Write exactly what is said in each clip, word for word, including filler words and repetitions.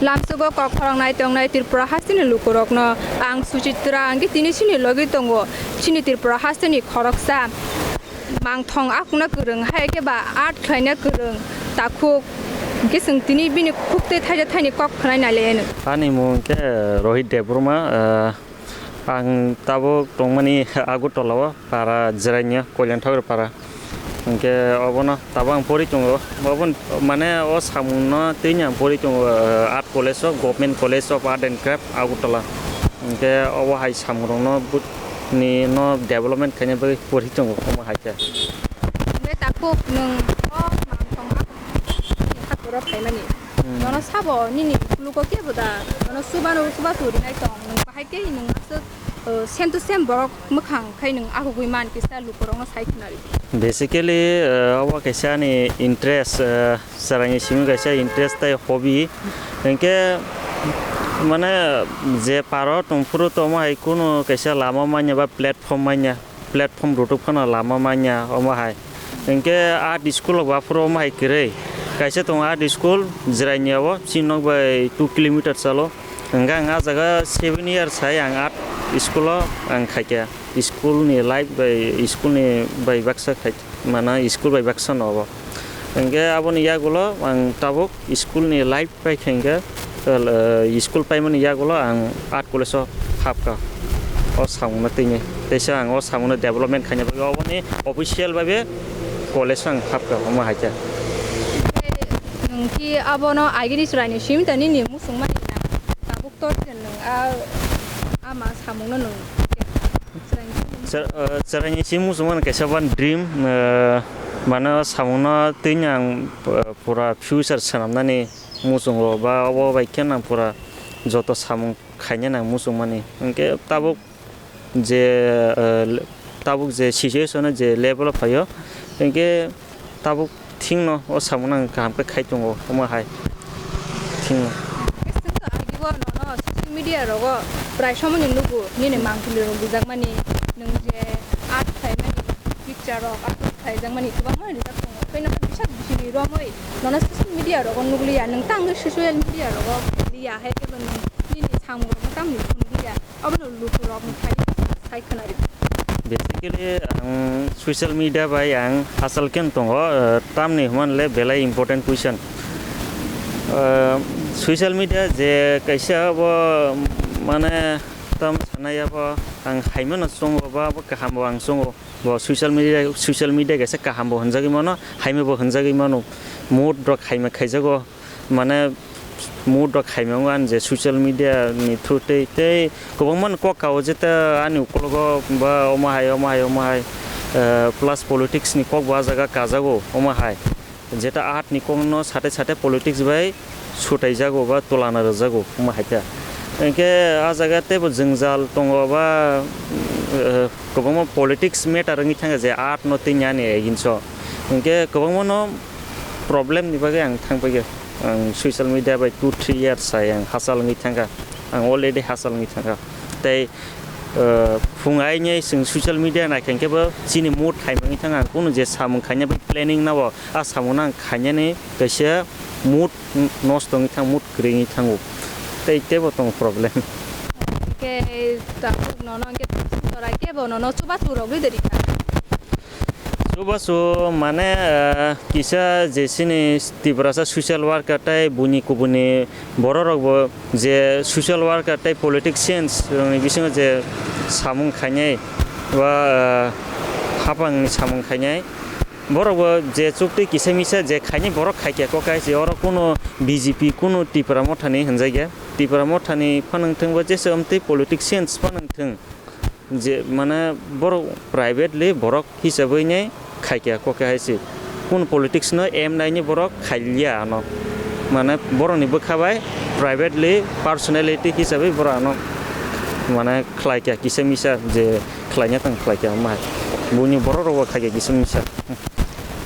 Lamsogo kok khoroknai tongnai Tripura hasteni lukurokno ang Suchitra, ang khe tini chini logi tongo, chini Tripura hasteni khoroksa mangthong akhungno kwrwng, hai khe ba art khlaina kwrwng takhuk, hwnkhe chwng tini bini khuk tei thaisa thaini kok khwnai nai lai anw. Ani mung khe Rohit Debbarma, ah, ang tabuk tongmani Agartala o, para Jirania, Kalyan Thakur para. Hwnkhe obono tabuk ang pori tongo. Obo mane o samungno tini ang pori tongo, ah, Art College o, Government College of Art and Craft, Agartala. Hwnkhe obo hai samungrokno but-, ni no development khaina bagwi pori tongo, omo hai khe. Hwnkhe takhuk nwng o mangthong akhungni khakurok phaimani. Hmm. Nono sabo nini khuluko kebo da, nono chubano chubachu rinai tong, nwng bahai tei nwng aswk, uh, same to same borok mwkhang khai nwng ahugui man kisa lukurokno sai khwnari. Basically, uh, obo kaisa ani interest, uh, chwraini simi kaisa interest tei hobby. Hinkhe mane je paro tongphuru to omo hai kunu kaisa lama manya ba platform manya. Platform rutuk phano lama manya omo hai. Hinkhe art school rok baphuru omo hai kwrwi. Kaisa tongo art school Jirania o, chini nok bai two kilometer chalo. Hinkhe ang ah jaga seven years hai ang art school o ang khaikha. School ni life bai, school ni bai baksa khai, mane school bai baksa no obo. Hinkhe aboni yagulo ang tabuk school ni life pai khe hinkhe, eh, school paimani yagulo ang art college o hapkha. O samungno tini teisa ang o samungno development khaina bagwi oboni official bai be college o ang hapkha, omo hai khe. Nwng ki abono agini chwraini simi ta nini muchungmani na tabuk tor khe nwng a, ama samungno nwng chwraini simi Chwra-, eh, chwraini simi muchungmani kaisa ban dream, eh, mane o samungno tini ang, eh, pura future swnamnani muchungo ba obo bai khe nang pura joto samung khaina nang muchungmani. Hinkhe tabuk je, eh, tabuk je situation o je level o phaio, hinkhe tabuk thingno o samung nang kaham khe khai tongo, omo hai thingno. Social media rogo prai somoni nugo nini mangpili rok bujakmani, nwng je art khlaimani, picture rok upload khlaijakmani kwbangma rijak tongo. Tei nono bwsak bisini romwi nono social media rogo nukliya, nwng tang social media rogo liya hai khe bo nwng nini samung rokno tamni phunukliya, abono lukurokni thani sai khwnari. Basically, ang social media bai ang hachal khe tongo, eh, tamni hwnba le belai important question. Eh, social media je kaisa bo mane tam sanai abo ang haimano chongo ba bo kaham bo ang chongo. Bo social media, social media kaisa kaham bo hwnjagwi mano, haima bo hwnjagwi mano. Mood rok haima khaijago, mane mood rok haima wngo ani je social media ni through tei, tei kwbangma ni kok kao jeta ani ukologo ba omo hai, omo hai, omo hai, eh, plus politics ni kok bo ah jaga kajago, omo hai. Jeta art ni kokno sate sate politics bai sutaijago ba tulana rwjago, omo hai khe. Hinkhe ah jaga teibo jwngjal tongo ba, eh, kwbangma politics matter wngwi thangkha je art no tei ani against o. Hinkhe kwbangma no problem ni bagwi ang thangpaikha. Ang social media bai two three years hai ang hachal wngwi thangkha. Ang already hachal wngwi thangkha. Tei, eh, phung aini chwng social media naikha hinkhe bo chini mood hai wngwi thangkha. Ang kunu je samung khaina bai planning nabo, ah samung no ang khainani kaisa mood nosto wngwi thang, mood kwrwi wngwi thango. Tei teibo tongo problem. Hinkhe tabuk nono hinkhe chwrai kebo nono chubachu rogwi de rikha. Chubachu mane, eh, kisa je chini Tiprasa social worker tei buini kubuni borok rok bo je social worker tei politicians rokni bisingo je samung khainai ba, eh, hapangni samung khainai, borok bo je chukti kisa misa je khainai borok khaikya kok hai se oro kunu B J P kunu Tipra Motha ni hwnjakya. Tipra Motha ni phanang thung ba jesa amtwi politicians phanang thung. Je, mane, borok privately borok hisabwi nai khaikya kok hai se. Kun politics no aim naini borok khailia ano. Mane, borok ni bwkha bai privately personality hisabwi borok ano, mane, khlaikya kisa misa je khlaina tang khlaikya omo hai. Buini borok rok bo khaikya kisa misa.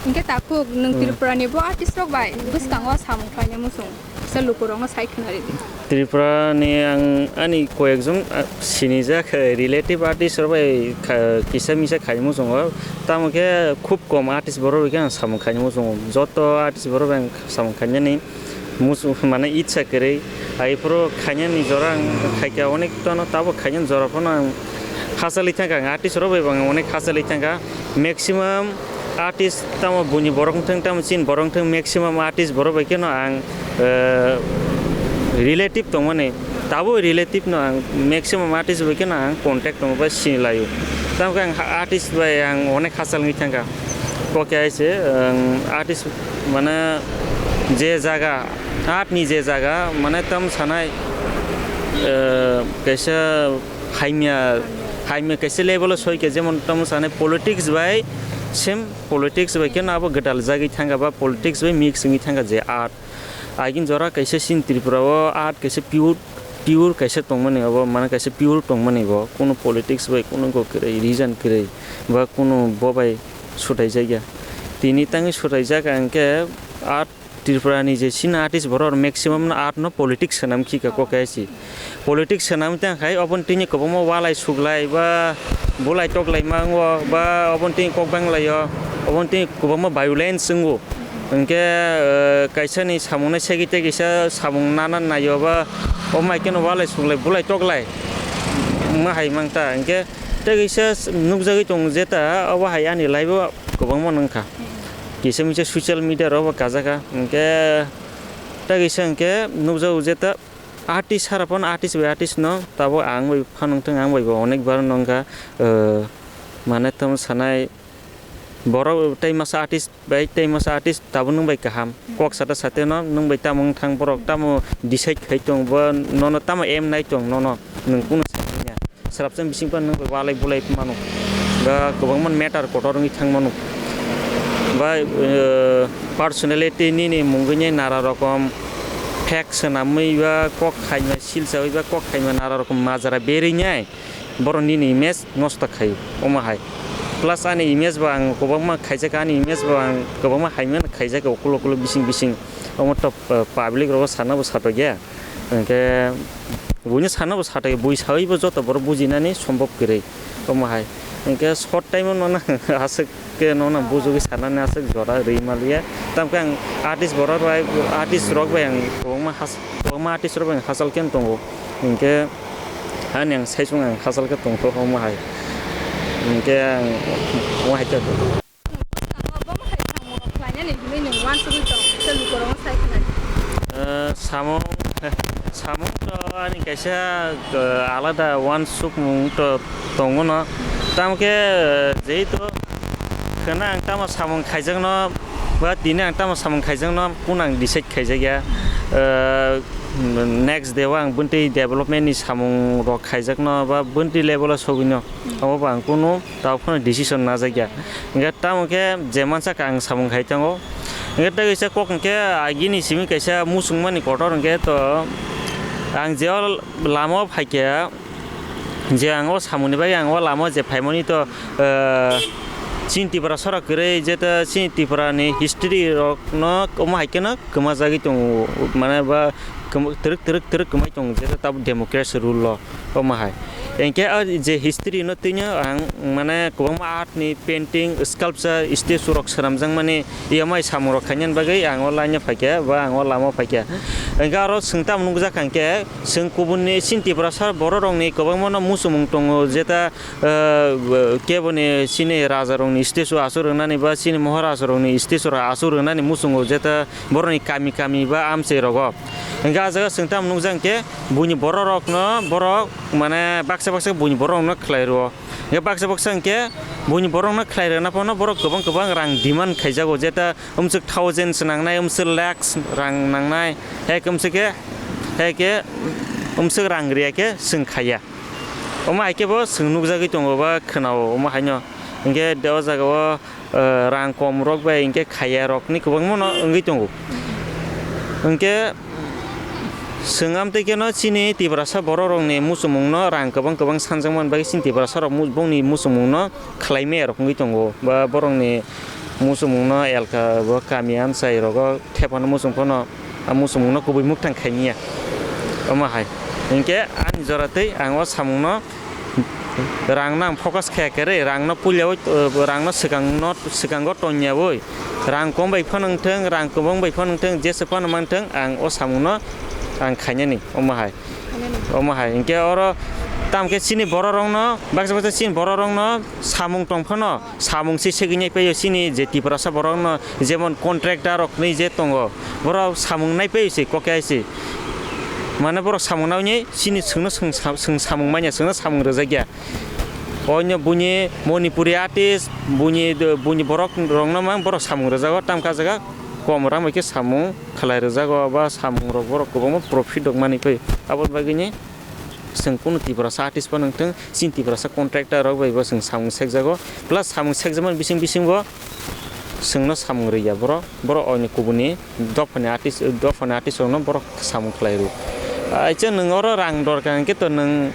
Hinkhe takhuk nwng Hmm. Tripura ni bo artist rok bai bwskango samung khlaina muchung. Kisa lukurokno sai khwnaridi. Tripura ni ang ani koyekjon, ah, sinijak, eh, relative artist rok bai kha-, kisa misa khaimung tongo. Tamo khe khub kom artist borok bai khe ang samung khaimung tongo. Joto artist borok bai ang samung khainani muchung mane itsa kwrwi. Hai phuru khainani jora ang khaikha, onek tono tabo khainani jora phano ang hachali thangkha, ang artist rok bai bo ang onek hachali thangkha. Maximum artist tamo buini borok wngthang, tamo chini borok wngthang, maximum artist borok bai kheno ang, eh, relative tongmani, tabo relative no ang maximum artist bai kheno ang contact tongo bai sini laio. Tamo khe ang artist bai ang onek hachal wngwi thangkha. Kok hai se, ang artist mane je jaga, art ni je jaga, mane tam sanai, eh, kaisa haimya, haimya kaisa level o soi khe, jemon tam sanai politics bai, same politics bai khe no abo gwdal jagwi thangkha ba politics bai mix wngwi thangkha je art. Agin jora kaisa sin Tripura o art kaisa pure, pure kaisa tongmani abo, mane kaisa pure tongmani bo, kuno politics bai, kuno go kwrwi, region kwrwi, ba kuno bo bai swtaijak ya. Tini tangwi swtaijak ang khe art Tripura ni je sin artist borok maximum no art no politics swnam khika kok hai si. Politics swnam tang khai oboni tini kwbangma walai suklai ba bulai toklai mango ba oboni tini kok bang laio, oboni tini kwbangma violence wngo. Hwnkhe, eh, kaisa ni samung no segwi tei kisa samung nana naio ba o mai khe no walai suklai bulai toklai wngma hai mang ta. Hwnkhe tei kisa nukjagwi tongo je ta obo hai ani life o kwbangma nung kha. Kisa misa social media rok bo kajak kha. Hwnkhe tei kisa hwnkhe nukjago je ta artist sara phano artist bai artist no tabuk ang bai phano wngthang, ang bai bo onek bar no wngkha, eh, mane tamo sanai borok tei masa artist bai tei masa artist tabuk nwng bai kaham. Hmm. Kok sata sate no nwng bai tamo wngthang, borok tamo decide khai tong, bo nono tamo aim nai tong, nono nwng kunu saiya. Srapsa bising phano nwng bai walai bulai mano. Ba kwbangma matter kotor wngwi thang mano. Ba, eh, personality nini mungwi nai nara rokom fake swnamwi ba kok khaima silsawi ba kok khaima nara rokom majra berwi nai. Borok nini image nosto khai omo hai. Plus ani image bo ang kwbangma khaijak, ani image bo ang kwbangma hai mano khaijak ukulok ukulok bising bising. Omo to, eh, public rogo sana bo satok ya. Hwnkhe buino sana bo satok ya, bui sawi bo joto borok bujinani sombop kwrwi omo hai. Hwnkhe short time o nono aswk khe nono bujugwi sanani aswk jora rwi maliya. Tamkhe ang artist borok bai, artist rok bai ang kwbangma has-, kwbangma artist rok bai ang hachal khe tongo. Hwnkhe ani ang saichung ang hachal khe tongkho omo hai. Hwnkhe ang omo hai khe. Bwskango bo hai samung rok khlainani hinwi nwng uansugwi tong, tei lukurokno sai khnai. Eh, samung, samung to ani kaisa, eh, alada uansukmung to tongo no. Tamkhe, eh, jehetu khwna ang tamo samung khaijakno, ba tini ang tamo samung khaijakno, kunu ang decide khaijakya. Eh, next day o ang buntwi development ni samung rok khaijakno, ba buntwi level o sogwino, abo bo ang kunu tabuk phano decision najak ya. Hwnkhe tamo khe je mansa kha ang samung khai tongo. Hwnkhe tei kaisa kok hwnkhe agini simi kaisa muchungmani kotor hwnkhe to ang je o lama o phaikhe, je ang o samungni bagwi ang o lama o je phaimani to, eh, chini Tiprasa rok kwrwi je to chini Tiprani history rokno omo hai kheno kwmajagwi tongo, mane ba kwma-, twrwk twrwk twrwk kwmai tongo je to tabuk democracy rule o. Omo hai. Hwnkhe o je history no twino ang mane kwbangma art ni painting, sculpture, statue rok swnamjakmani yamai samung rok khainani bagwi ang o line o phaikha ba ang o lama o phaikha. Hwnkhe aro chwng tamo nukjak kha hwnkhe chwng kubun ni chini Tiprasa borok rok ni kwbangma no muchungmung tongo, jeta, eh, kebo ni chini raja rok ni statue aswk rwnani ba chini moharaja rok ni statue rok aswk rwnani muchungo, jeta borok ni kami kami ba amchai rogo. Hwnkhe ah jaga chwng tamo nukjak hwnkhe buini borok rokno borok mane baksa baksa buini borok rokno khlai rwo. Hwnkhe baksa baksa hwnkhe buini borok rokno khlai rwna phano borok kwbang kwbang rang demand khaijago, jeta umswk thousand se nangnai, umswk lakhs rang nangnai, hai khe umswk khe, hai khe umswk rang riya khe chwng khaiya. Omo hai khe bo chwng nukjagwi tongo ba khwnao omo haino. Hwnkhe o jaga o, eh, rang kom rok bai hwnkhe khaiya rok ni kwbangma no wngwi tongo. Hwnkhe chwng amtwi kheno chini Tiprasa borok rok ni muchungmung no rang kwbang kwbang sanjakmani bagwi chini Tiprasa rok mu-, bongni muchungmung no khlai maya rok wngwi tongo ba borok ni muchungmung no elka bo kami amchai rogo thepano muchung phano. A muchungmung no kubui muktang khaimya. Omo hai. Hinkhe ani jora tei ang o samung no rang no ang focus khaya khe re, rang no puila o, rang no swkang no, swkango tonya oi. Rang kom bai phano wngthang, rang kwbang bai phano wngthang, jesa phano manthang, ang o samung no ang khainani omo hai. Khainani. Omo hai. Hinkhe oro tamo khe chini bororokno, baksa baksa chini bororokno samung tong phano, samung se segwi nai paio chini je Tiprasa borokno, jemon contractor rok hinwi je tongo, borok samung nai paio se, kok hai se. Mane borok samung nai chini chwngno chwng sa-, chwng samung manya, chwngno samung rwjak ya. Onyo buini Manipuri artist, buini, buini borok rokno mang borok samung rwjago, tamkha jaga kom rang bai khe samung khlai rwjago, ba samung rok borok kwbangma profit rok manwi phai. Aboni bagwini chwng kunu Tiprasa artist phano wngthung, chini Tiprasa contractor rok bai bo chwng samung sekjago, plus samung sekjakmani bising bisingo chwngno samung rwya borok, borok onyo kubuni dophani artist, dophani artist rokno borok samung khlai rw. Aisa nwng oro rang dorkar hwnkhe to nwng,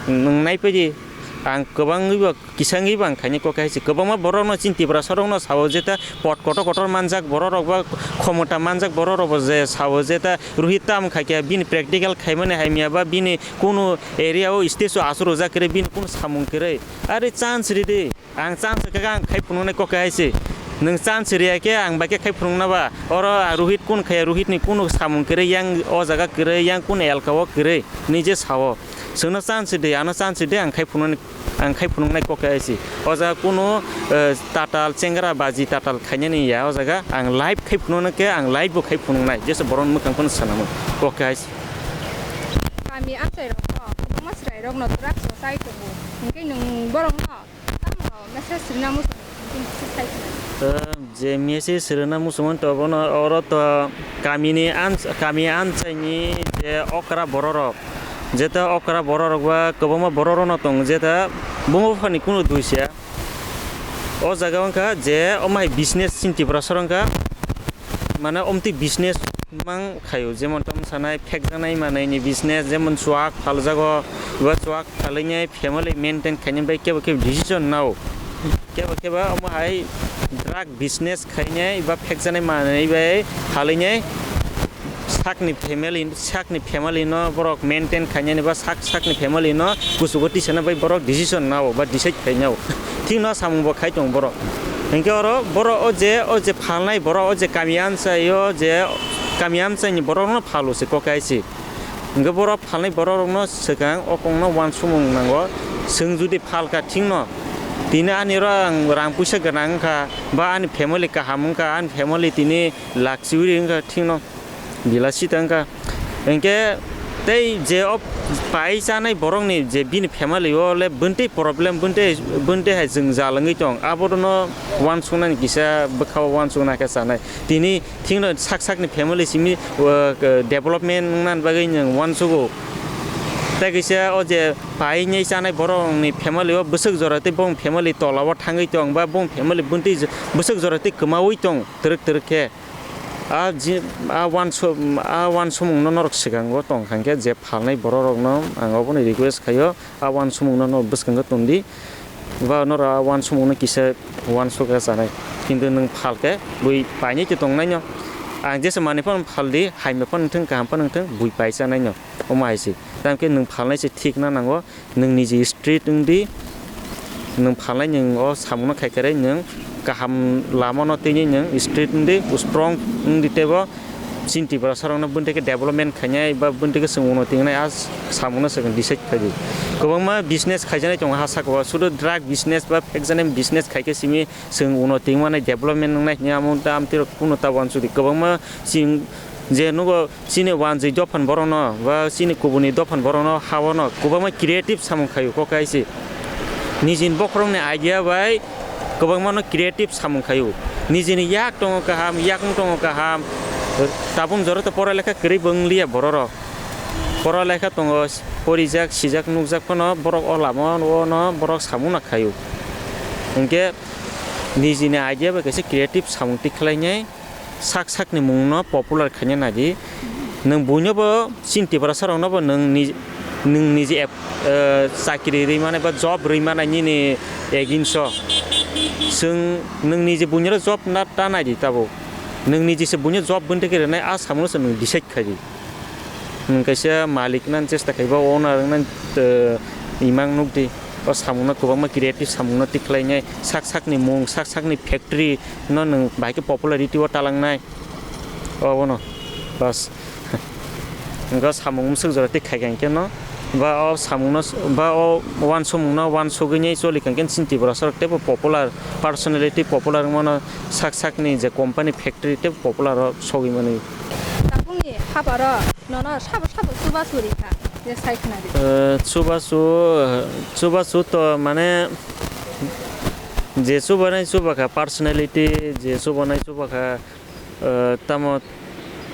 nwng naiphai di, ang kwbangwi bo, kisa wngwi bo ang khainai kok hai se. Kwbangma borokno chini Tiprasa rokno sao je ta pot kotor kotor manjak borok rok ba khomota manjak borok rok bo je sao je ta Rohit tam khai khe bini practical khaimani hamya ba bini kunu area o stage o aswk rwjak kwrwi bini kunu samung kwrwi. Are chance ridi. Ang chance khe ang khai phunuknai kok hai se. Nwng chance riya khe ang bai khe khai phunukna ba. Oro Rohit kun khaya, Rohit ni kunu samung kwrwi yang o jaga kwrwi yang kunu elka o kwrwi nije sao. Chwngno chance di, ano chance di ang khai phunuknai, ang khai phunuknai kok hai se. O jaga kunu, eh, tatal chengra baji tatal khainani ya o jaga ang live khai phunuknai khe ang live bo khai phunuknai. Jesa borok mwkhang phano sanamung kok hai se. Kami amchai rok kwbangma chwrai rok no drugs o chai tongo. Hinkhe nwng borok no Tamo message rwna muchung, tini message khai khna. Eh, je message rwna muchung mani to obono oro to kamini ans-, kami anchaini je okra bororok, jeta okra bororok ba kwbangma bororokno tong jeta bumung buphani kunu dui siya. O jaga wngkha je omo hai business chini Tiprasa wngkha. Mane omtwi business mang khaio, jemon tamo sanai phekjaknai manwi ni business, jemon chuak phaljago, eba chuak phalwi nai family maintain khainai bai kebo kebo decision nao, kebo kebo omo hai drug business khainai eba phekjaknai manwi bai phalwi nai sakni family, sakni family no borok maintain khainani ba sak sakni family no kuchugo tisana bai borok decision nao ba decide khainao. Thik no samung bo khai tong borok. Hinkhe oro borok o je, o je phalnai borok, o je kami amchai o je kami amchai ni borok no phalo se kok hai se. Hinkhe borok phalnai borok rok no swkang o kok no uansukmung nango. Chwng jodi phalka thik no tini ani oro ang rang puisa gwnang wngkha ba ani family kaham wngkha, ani family tini lakchiwiri wngkha thik no. Bilasita wngkha. Hinkhe tei je o pai chanai borokni je bini family o le bwntwi problem, bwntwi, bwntwi hai jwngjal wngwi tong, aborokno uansuknani kisa bwkha o uansukna khe chanai. Tini thikno sak sakni family simi, o, development wngnani bagwi nwng uansugo. Tei kisa o je pai nai chanai borokni family o bwswk jora tei bong family tola o thangwi tong ba bong family bwntwi bwswk jora tei kwmawi tong twrwk twrwk khe. A ji-, a uansu-, a uansukmungno norok swkango tong kha khe je phalnai bororokno ang obono request khaio, a uansukmungno norok bwskango tongdi, ba norok a uansukmungno kisa uansukha chanai. Kintu nwng phalkhe bui painai tongnaino. Ang jesa manwi phano phaldi, hamya phano wngthung, kaham phano wngthung, bui pai chanaino. Omo hai se. Tamokhe nwng phalnai se thik na nango. Nwng niji strict wngdi, nwng phalnai nwng o samungno khaikhe nwng kaham lamano twiwi nwng strict wngdi, strong wngdi teibo chini Tiprasarokno bwntwi khe development khainai ba bwntwi khe chwng uno tingnai a samungno chwng decide khaidi. Kwbangma business khaijaknai tongo ha sakao, sudu drug business ba phekjaknai business khaikhe simi chwng uno tingmani development wngnai hwnwi amo ta amtwirok kunu ta uansukdi. Kwbangma chwng je nugo chini uansuk dophani borokno ba chini kubuni dophani borokno haono kwbangma creative samung khaio kok hai se. Nijini bokhorokni idea bai kwbangmano creative samung khaio. Nijini yak tongo kaham, yakung tongo kaham. Tabuk jora to pora lekha kwrwi bo wngliya bororok. Pora lekha tongo, porijak, sijak, nukjak phano borok o lama o no borok samung no khaio. Hinkhe nijini idea bai kaisa creative samung tikhlainai. Sak sakni mungno popular khaina nadi. Nwng buinobo chini Tiprasaroknobo nwng ni-, nwng niji ep-, eh, chakri rwi manai ba job rwi manai nini against o. Chwng nwng niji buinoro job na ta naidi tabuk. Nwng niji se buino job bwntwi khe rwnai a samungo se nwng decide khaidi. Nwng kaisa malik nani chesta khai ba owner wngna, eh, imang nukdi. O samungno kwbangma creative samungno tikhlainai sak sakni mung, sak sakni factory no nwng bahai khe popularity o talangnai. Obono bas. Hwnkhe samung bwswk jora tei khaikha hwnkhe no, ba o samungno, ba o uansukmungno uansugwi nai choli kha hwnkhe chini Tiprasarok teibo popular, personality popular wngmano sak sakni je company, factory tei popular o sogwi mani. Tabukni haparo nono sabo sabo chubachu rikha, je sai khna di. Eh, chubachu, chubachu to mane je chubanai chubakha personality, je chubanai chubakha, eh, tamo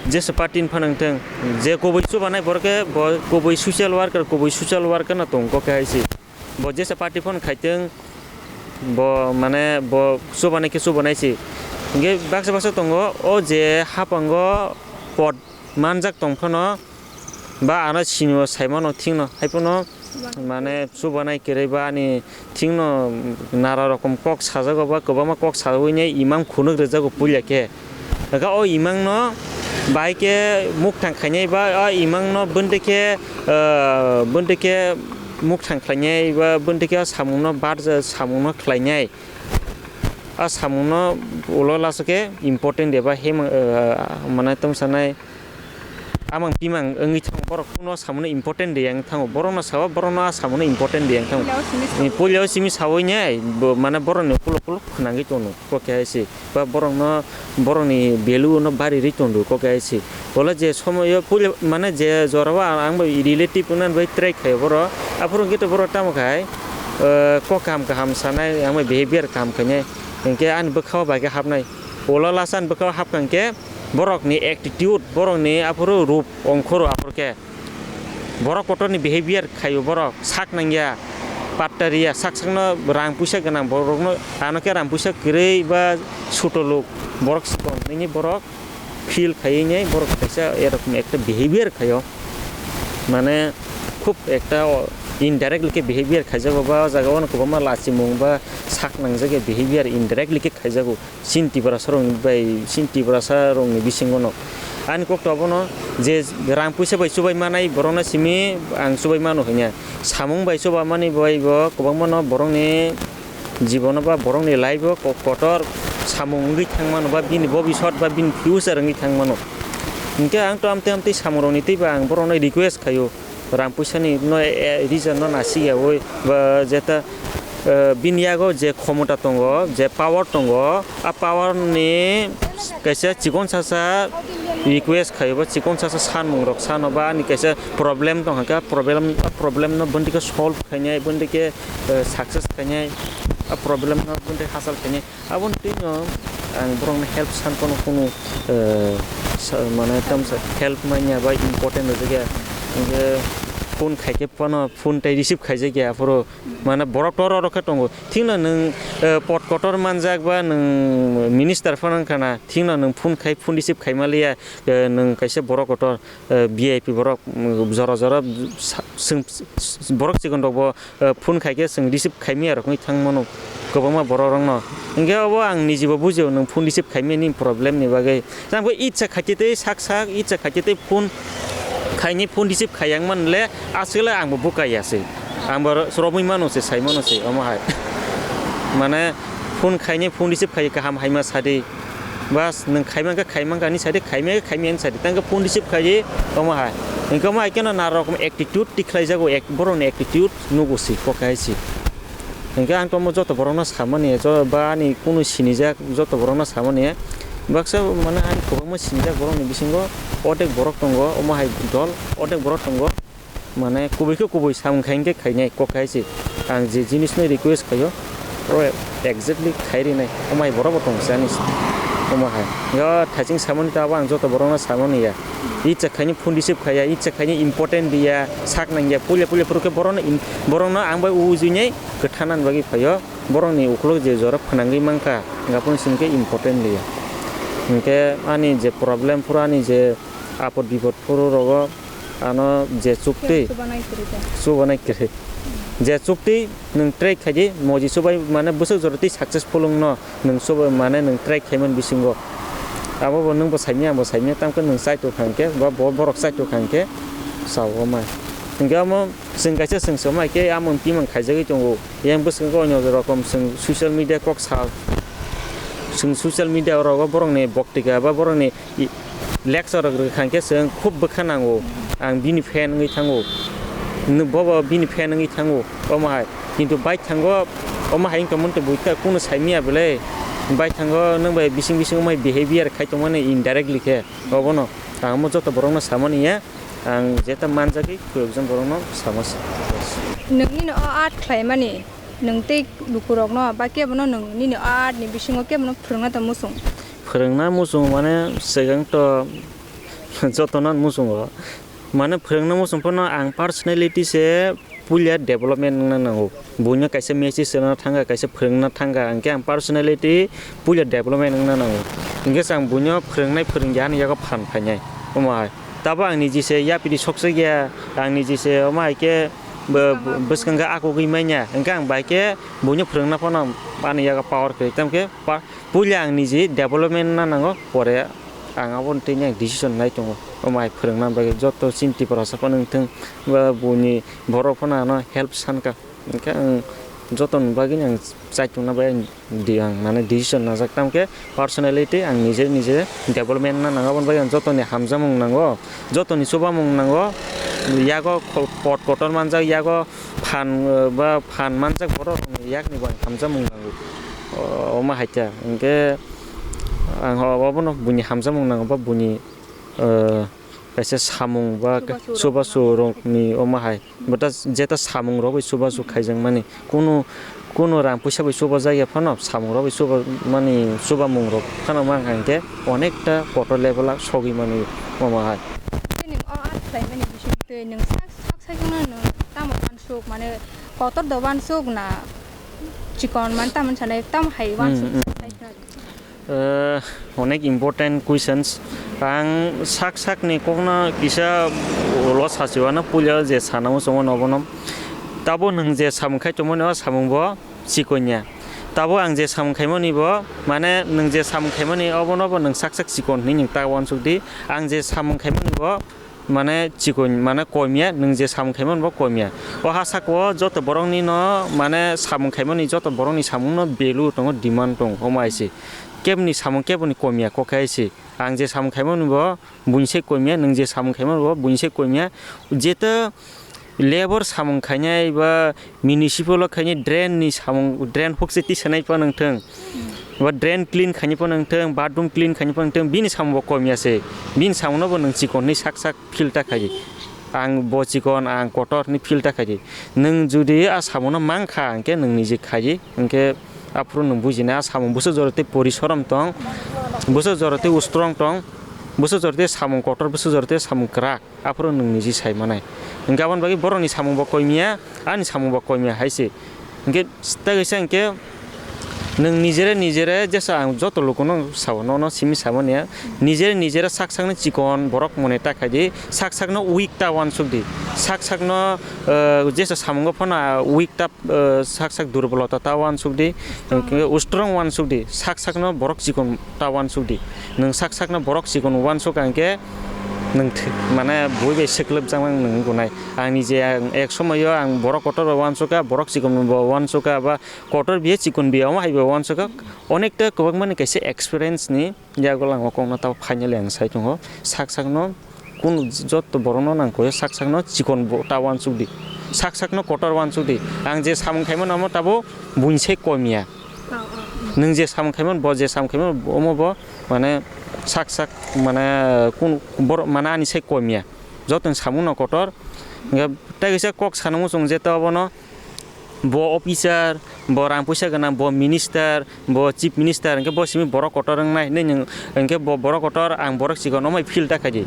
jesa party ni phano wngthung, je kubui chubanai borok khe bo kubui social worker, kubui social worker no tongo khe hai se. Bo jesa party phano khaitwng, bo mane bo chubanai khe chubanai se. Hwnkhe baksa baksa tongo, o je haphango pod manjak tong phano, ba ano sinio saimano thikno, haiphano mane chubanai kwrwi ba ani thikno nara rokom kok sajago ba kwbangma kok sawi nai imang khunuk rwjago puila khe. Hwnkhe o imangno bai khe mukthang khainai ba o imangno bwndwi khe, ah, bwndwi khe mukthang khlainai ba bwndwi khe o samungno barja samungno khlainai. A samungno ulo laso khe important eba hemang, ah, mane tong sanai amang pimang wngwi thango, borok kuno samungno important de yang thango, borokno sao, borokno a samungno important de yang thango. Puilao simi sawi nai, bo, mane borokni ulo ulo khwnangwi tono, kok hai se, ba borokno, borokni value no bari rwi tondo, kok hai se. Bola je somoyo puila, mane je jorao ang, ang bai relative wngna bai try khaio borok, aphuru hwnkhe to borok tamo khai, eh, kok kaham kaham sanai, ang bai behavior kaham khainai, hwnkhe ani bwkhao bai khe hapnai. Ulo lasa ani bwkhao hapkha hwnkhe borokni attitude, borokni aphuru rup ongkhoro aphuru khe. Borok kotorni behavior khaio borok, sak nangya, patta riya, sak sakno rang puisa gwnang borokno, ano khe rang puisa kwrwi ba sutoluk borok sikon nini borok feel khaiwi nai borok kaisa erokom ekta behavior khaio. Mane khub ekta o indirectly khe behavior khaijago ba o jaga o kwbangma lachimung ba sak nangjak ya behavior indirectly khe khaijago. Chini Tiprasa rokni bai, chini Tiprasa rokni bisingo no. Ani kok to abono je rang puisa bai chubai manai borokno simi ang chubai mano hwnya. Samung bai chuba mani bai bo kwbangma no borokni jibono ba borokni life o ko-, kotor samung wngwi thang mano ba bini bobisot ba bini future wngwi thang mano. Hinkhe ang to amtwi amtwi samung rokni twibo ang borokno request khaio. Rang puisani no, eh, reason no nasi ya oi ba jeta, eh, bini yago je khomota tongo, je power tongo, a power ni kaisa chikon sasa request khayo ba chikon sasa sanmung rok sano ba ani kaisa problem tong kha, problem, problem no bondike solve khainai, bondike, eh, success khainai, a problem no bondike hasal khainai. Aboni twino ang borokno help san phano kunu, eh, sa-, mane tamsa help manya ba important rwjakya. Hinkhe phone khaikhe phano phone tai receive khaijakya aphuru mane borok toro rokhe tongo. Thikno nwng, eh, pot kotor manjak ba nwng minister phano wngkha na, thikno nwng phone khai phone receive khaimaliya, eh, nwng kaisa borok kotor, eh, V I P borok, mm, jora jora sa-, swng, borok chikon rokbo eh, phone khaikhe chwng receive khaimaya rokni thang mano kwbangma borok rokno. Hinkhe obo ang nijibo bujio nwng phone receive khaimani problem ni bagwi. Tamo itsa khaikhe tei sak sak itsa khaikhe tei phone khaini phone receive khaiyang manle aswkle angbo bwkaiya se. Angbo ro-, romwi mano se, sai mano se omo hai. Mane phone khaini phone receive khai kaham haima sadi. Bas, nwng khaimang kha khaimang kha hinwi sadi, khaimaya kha khaimaya hinwi sadi. Tangkhe phone receive khaiwi omo hai. Hinkhe omo hai kheno nana rokom attitude tikhlaijago, ek-, borokni attitude nugo se, kok hai se. Hinkhe ang tomo joto borokno samani, jo-, ba ani kunu sinijak joto borokno samani. Baksa mane ani kwbangma sinijak borokni bisingo odek borok tongo, omo hai dol odek borok tongo. Mane kubui khe kubui samung khai hinkhe khainai kok hai se. Ang je jinis no request khaio, oro exactly khai rinai. Omo hai borok bo tong se ani se. Omo hai. Yo thaising samani ta abo ang joto borok no samani ya. Itsa khaini phone receive khaiya, itsa khaini important diya, sak nangya, puila puila phuru khe borok no in-, borok no ang bai ujui nai kwtha nani bagwi phaio. Borok ni ukuluk je jora phwnangwi mankha, hwnkhe phone simi khe important diya. Hinkhe ani je problem phuru ani je apod bipod phuru rogo ano je chukti chubanai kwrwi da. Chubanai kwrwi. Je chukti nwng try khaidi, moji chubai mane bwswk jora tei successful wngno nwng chubai mane nwng try khaimani bisingo. Abo bo nwng bo saimya, ang bo saimya, tamkhe nwng chaitok kha hinkhe, ba bo borok chaitok kha hinkhe sao mai. Hinkhe omo chwng kaisa chwng somai khe amon timon khaijagwi tongo. Yang bwskango onyo rokom chwng social media kok sa, chwng social media rogo borokni boktika ba borokni i-, lecture rok rwkha hinkhe chwng khub bwkha nango. Ang bini fan wngwi thango. Nw-, bobo bini fan wngwi thango. Omo hai. Kintu bai thango, omo hai wngtongmani to buita kunu saimaya belai. Bai thango nwng bai bising bising omo hai behavior khai tongmani indirectly khe. Obono ang omo joto borokno samani ya. Ang jeta manjagwi kuyokjong borokno sama se. Nwngnino o art khlaimani, nwng tei lukurokno ba kebono nwng nini o art ni bisingo kebono phwrwngna tong muchung? Phwrwngna muchung mane swkang to jotono muchungo. Mane phwrwngna muchung phano ang personality se puila development wngna nango. Buino kaisa message rwna thangkha, kaisa phwrwngna thangkha, hwnkhe ang personality puila development wngna nango. Hwnkhe se ang buino phwrwngnai phwrwngya ani yago phan phainai. Omo hai. Tabo ang niji se yapri soksa ya, ang niji se omo hai khe bo-, bwskango akugwi manya. Hwnkhe ang bai khe buino phwrwngna phano ani yago power kwrwi. Tamkhe pa-, puila ang niji development wngna nango, pore ang aboni tini ang decision nai tongo. Omo hai phwrwngna bagwi joto chini Tiprasa phano wngthung, ba buini borok phano ano help sankha. Hwnkhe ang jotoni bagwino ang chaichungna bai di-, ang mane decision najak, tamkhe personality ang nije nije development na nango, aboni bagwi ang jotoni hamjakmung nango, jotoni chubamung nango, yago kho-, pot kotor manjak, yago phan, eh, ba phan manjak borok yakni bo ang hamjakmung nango. O-, omo hai khe hwnkhe ang obono buini hamjakmung nango ba buini, eh, kaisa samung ba chubachu rokni omo hai. Bwta jeta samung rok bai chubachu khaijakmani. Kunu, kunu rang puisa bai chubajak ya phano samung rok bai chuba mani chubamung rok phano mankha hwnkhe onekta kotor level o sogwi mani omo hai. Nini o art khlaimani bisingtwi nwng sak, sak, sak, no nwng tamo uansuk, mane kotor da uansuk na chikon mane tamo sanai tamo hai uansuk? Hmm, hmm. Eh, onek important questions. Ang sak sakni kokno kisa ulo sachiwano puila je sana muchungo nobono. Tabo nwng je samung khai tongmani o samung bo chikon ya. Tabo ang je samung khaimani bo, mane nwng je samung khaimani obono bo nwng sak sak chikon hinwi nwng ta uansuk di. Ang je samung khaimani bo, mane chikon, mane komiya, nwng je samung khaimani bo komiya. O ha saka o joto borokni no, mane samung khaimani joto borokni samung no value tongo, demand tongo, omo hai se. Keboni samung keboni komiya, kok hai se. Ang je samung khaimani bo buini se komiya, nwng je samung khaimani bo buini se komiya. Jeto labor samung khainai ba municipal o khainai drain ni samung, drain hokse tisanai phano wngthung, ba drain clean khainai phano wngthung, bathroom clean khainai phano wngthung, bini samung bo komiya se. Bini samung no bo nwng chikon hinwi sak sak feel ta khaidi. Ang bo chikon, ang kotor hinwi feel ta khaidi. Nwng jodi a samung no mankha, hwnkhe nwng niji khaidi, hwnkhe aphuru nwng bujinai a samung bwswk jora tei porisorom tong, bwswk jora tei ustrong tong, bwswk jora tei samung kotor, bwswk jora tei samung kwrak. Aphuru nwng niji sai manai. Hwnkhe aboni bagwi borokni samung bo koimiya, ani samung bo koimiya hai se. Hwnkhe tei kaisa hwnkhe nwng nijere nijere jesa ang joto lukuno sao, nono simi samani ya. Nijere nijere sak sakno chikon borok mone ta khaidi, sak sakno weak ta uansuk di. Sak sakno, eh, jesa samungo phano weak ta eh, sak sak durbolota ta uansuk di, hwnkhe ustrong uansuk di, sak sakno borok chikon ta uansuk di. Nwng sak sakno borok chikon uansuk kha hwnkhe nwng thwi-, mane bui bai seklopjakmani nwng gunai. Ang nije ang ek somoio ang borok kotor bai uansuk kha, borok chikon bo uansuk kha, ba kotor biya chikon biya omo hai bai uansuk kha. Onekta kwbangmani kaisa experience ni yago langma kokno tabo finally ang sai tongo. Sak sakno kun joto borokno nang koi sak sakno chikon bo ta uansuk di. Sak sakno kotor uansuk di. Ang je samung khaimano omo tabo buini sai komiya. Oh, oh. Nwng je samung khaimano, bo je samung khaimano, omo bo mane sak sak mane kun borok mane ani sai komiya. Joto ni samung no kotor. Hwnkhe tei kaisa kok sana muchung je ta obono. Bo officer, bo rang puisa gwnang, bo minister, bo chief minister, hwnkhe bo simi borok kotor wngnai hinwi nwng, hwnkhe bo borok kotor, ang borok chikon, omo hai feel ta khaidi.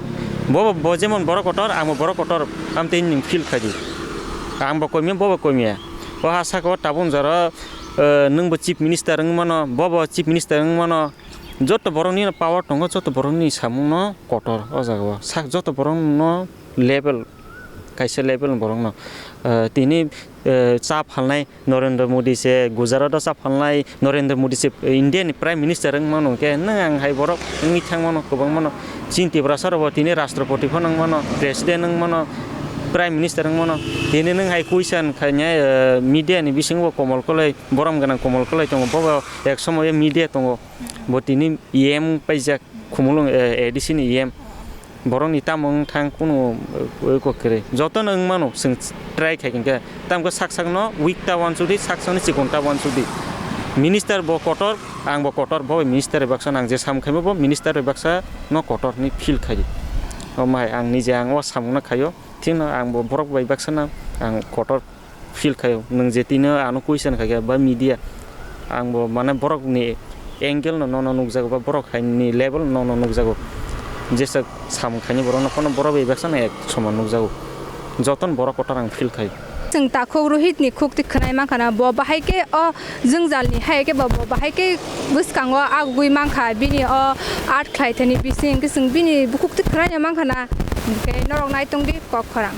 Bo, bo jemon borok kotor, ang bo borok kotor, amtwi nwng feel khaidi. Ang bo komiya, bo bo komiya. O ha saka o tabuk jora, eh, nwng bo chief minister wng mano, bo bo chief minister wng mano. Joto borok nini power tongo, joto borok nini samung no kotor o jaga o. Sak joto borok no level, kaisa level borok no, eh, tini, eh, cha phalnai Narendra Modi se, Gujarat o cha phalnai Narendra Modi se, eh, India ni Prime Minister wng mano hwnkhe nwng ang hai borok wngwi thang mano, kwbang mano. Chini Tiprasa rok bo tini Rashtrapati phano wng mano, President wng mano, Prime Minister wng mano. Tini nwng hai question khainai, eh, media ni bisingo bo Komal Koloi, borom gwnang Komal Koloi tongo, bo bo ek somoyo media tongo. Bo tini E M paijak, Khumulwng, eh, A D C ni E M. Borokni tamo wng thang kunu, uh, uh, kok kwrwi. Jotono wng mano, chwng try khai hwnkhe. Tamkhe sak sakno weak ta uansukdi, sak sakno chikon ta uansukdi. Minister bo kotor, ang bo kotor, bo bai minister bai baksa no ang je sam khaimo bo minister bai baksa no kotor hinwi feel khaio. Omo hai ang nije ang o samung no khaio. Thikno ang bo borok bai baksa no ang kotor feel khaio. Nwng je tino ano question khaikhe ba media, ang bo mane borokni angle no nono nukjago ba borok hai ni level no nono nukjago. Jesa samung khaini borok no phano borok bai baksa no ek soman nukjago. Joton borok kotor ang feel khai. Chwng takhuk Rohit ni khuk twi khwnai mankha na, bo bahai khe o jwngjal ni hai khe bo, bo bahai khe bwskango agugwi mankha, bini o art khlai thani bising khe chwng bini bukhuk twi khwnai mankha na, hinkhe norok nai tongdi kok khorang.